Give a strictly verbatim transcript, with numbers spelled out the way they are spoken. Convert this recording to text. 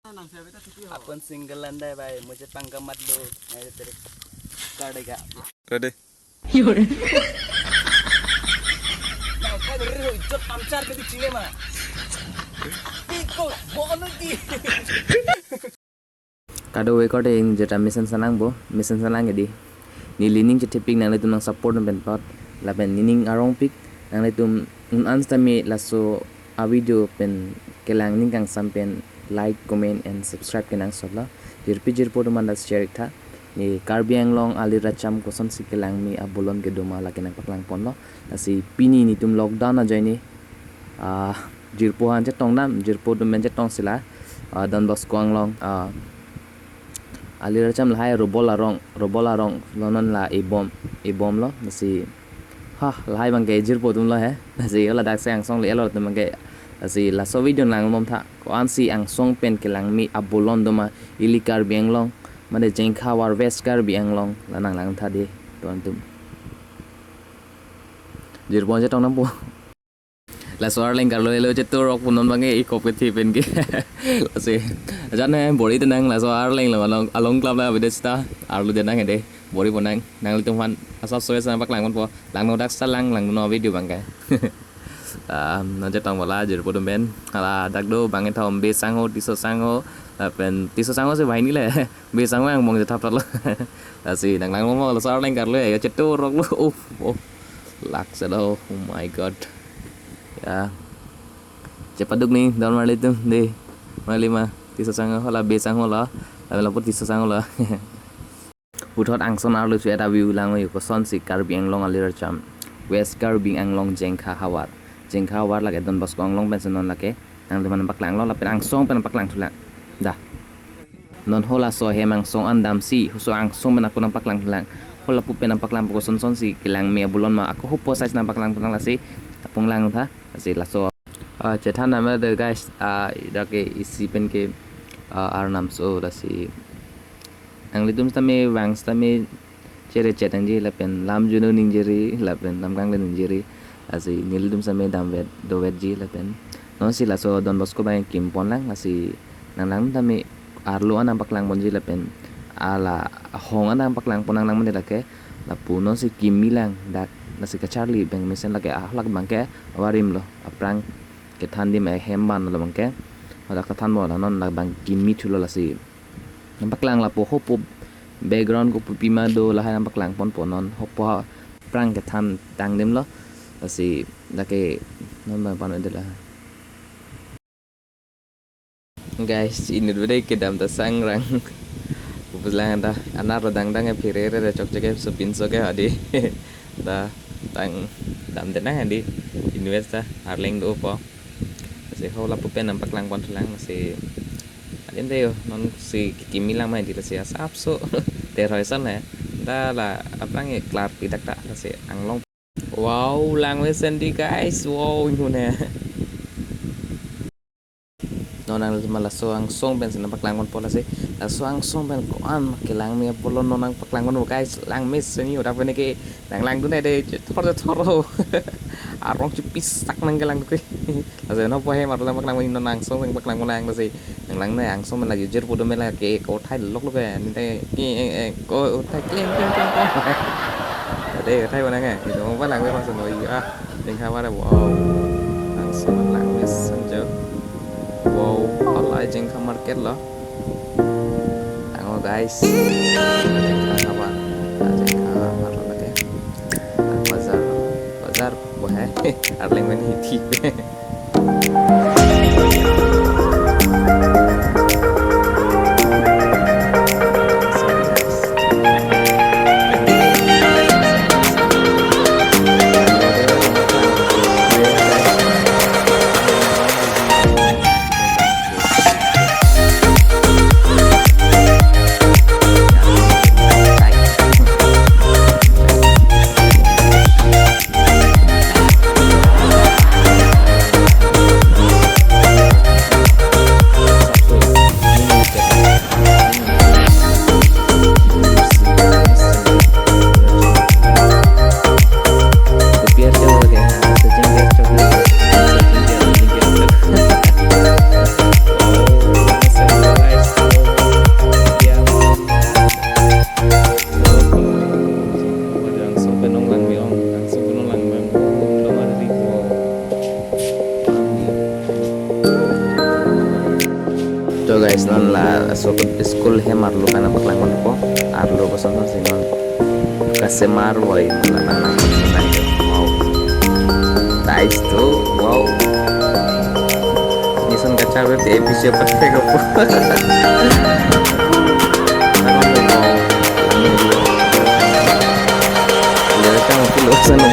अपन सिंगल लंडा है भाई, मुझे पंगा मत लो, मैं तेरे काटेगा। Ready? Kado-kave korte ingjeta mesen sanangpo, mesen sanang edi. Neli ning chethepik, nanglitum nang support pen apot. Lapen nening arongpik, nanglitum un-an sitame laso a video pen kelang ning kangsam pen like, comment and subscribe kenangsotlo. Jirpi jirpo atum aphan ta share iktha. Ne Karbi Anglong aliracham kosonsi kelangme abolon kedo ma lake nangpaklangponlo. Lasi pini netum lockdown ajoine, ah, jirpo aphan chetongdam, jirpo atum pen chetongsi la, ah, Don Bosco Anglong, ah, aliracham lahai Robol arong, Robol arong lo, non la ebom, ebomlo, lasi, ha, lahai abangke jirpo atumlo he, lasi hala daksi angsong le-etlo atum abangke, lasi laso video nanglangdamtha, ko-ansi angsong pen kelangme abolon doma, ili Karbi Anglong, mane Jengkha Havar, West Karbi Anglong, la nanglangtha dei, to atum. Jirpo aphan chetongdampo. Laso arleng karlo helo, chetu rok punon abangke ikop kethi penke. Lasi, ajan he, bor-i tenang, laso arleng lo, along, along klap la bede sita, arlo tenang hede, bor-i ponang, nanglitum aphan asap soe sana paklangponpo, langno dak sita lang, langno video abangke. Ah, non chetongpo la, jirpo atum pen, hala dak do, bang ethom, Be Sangho, Tisso Sangho, lapen Tisso Sangho si banghini le, Be Sangho angbong chethap thotlo. Lasi, nanglangdampo, laso arleng karlo ya, chetu rok lo, oh, oh. Lak selo, oh my God. Ya. Chepaduk ni, don marli atum, dei. Marli ma, Tisso Sangho, hala Be Sangho lo. Lapen lapu Tisso Sangho lo. Puthot angsong arlo su eta view langnon, kosonsi Karbi Anglong aliracham, West Karbi Anglong Jengkha Havar. Jengkha Havar lake Don Bosco Anglong pensi non lake. Nangli mana paklanglo, lapen angsong pen paklangthulang. Dah. Non halaso ahem angsong an damsi, halaso angsong pen ako nangpaklangthulang. Hala pu pen nangpaklangpo, kosonsonsi kelangme abolon ma, ako hopo size nangpaklangthulang, lasi apung langtha, lasi laso. Ah, chethan nama de guys, ah, dak ke isi penke, ah, arnam so, lasi. Nanglitum sitame vang sitame chere chetangji lapen lam junu ningjeri lapen lam kangle ningjeri. Lasi nelitum sitame damvet dovetji lapen nonsi laso Don Bosco abang kimponlang, lasi nanglang tame arlo an nangpaklangponji lapen hala hong an nangpaklangpon nanglang mane lake, lapu nonsi kimi lang dak, lasi kacharli abang mesen lake, ah, halak abangke avarimlo, aphrang kethan adim ahem abang lo abangke, halak kethanpo la non labang kimithulo, lasi nangpaklang lapu hopo background kopi pima do lahai nangpaklangponpo, non hopo aphrang kethan tangdimlo, lasi lake non bang pano dela. Guys, inut bede kedam ta sangrang. Kupuslang ta anar dangdang e, phere re chokchok e, sopinso ke hadi. Ta tangdam tenang hadi. Invest ta arleng dopo. Lasi hala pu pen nangpaklangponthulang, lasi adim dei yo, nonsi kimi lang ma hadi, lasi asapso. Ter hoisan he. Ta la aphrang e klar pidak ta, lasi anglong. Wow, langmesen dei guys. Wow, inghun he. Non nang ma laso angsong pensi nangpaklangponpo, lasi laso angsong pen ko-an kelangme abolon non nangpaklangponpo guys, langmesen yo, dak pen ke nanglangdun dei, chethor chethor. Arong chipisak nangkelangdun ke. Lasi non po he mar nangpaklangpon, non angsong pen paklangponlang, lasi nanglang ne angsong pen lagi jirpo atum pen lake ko thai lok lok ke, ninte ki, eh, eh, ko thai kleng kleng kleng kleng. Dei, thai mana nge? Itu mau palang ke, langsung lagi, ah. Jengkha Havar, wow. Langsung langmesen jo. Wow, halai Jengkha market lo. Tanglo guys. Jengkha Havar. Ah, Jengkha Havar lo lake. Ah, bazar. Bazar, wah, eh. Arleng pen hiti. So guys, non laso school hem arlo kana paklang ponpo. Arlo kosonsi non kasemar voi mala nang nang nang. Wow. Nice to. Wow. Nison kachabe te episode pathek po. Wow. Lele kang kilo sana.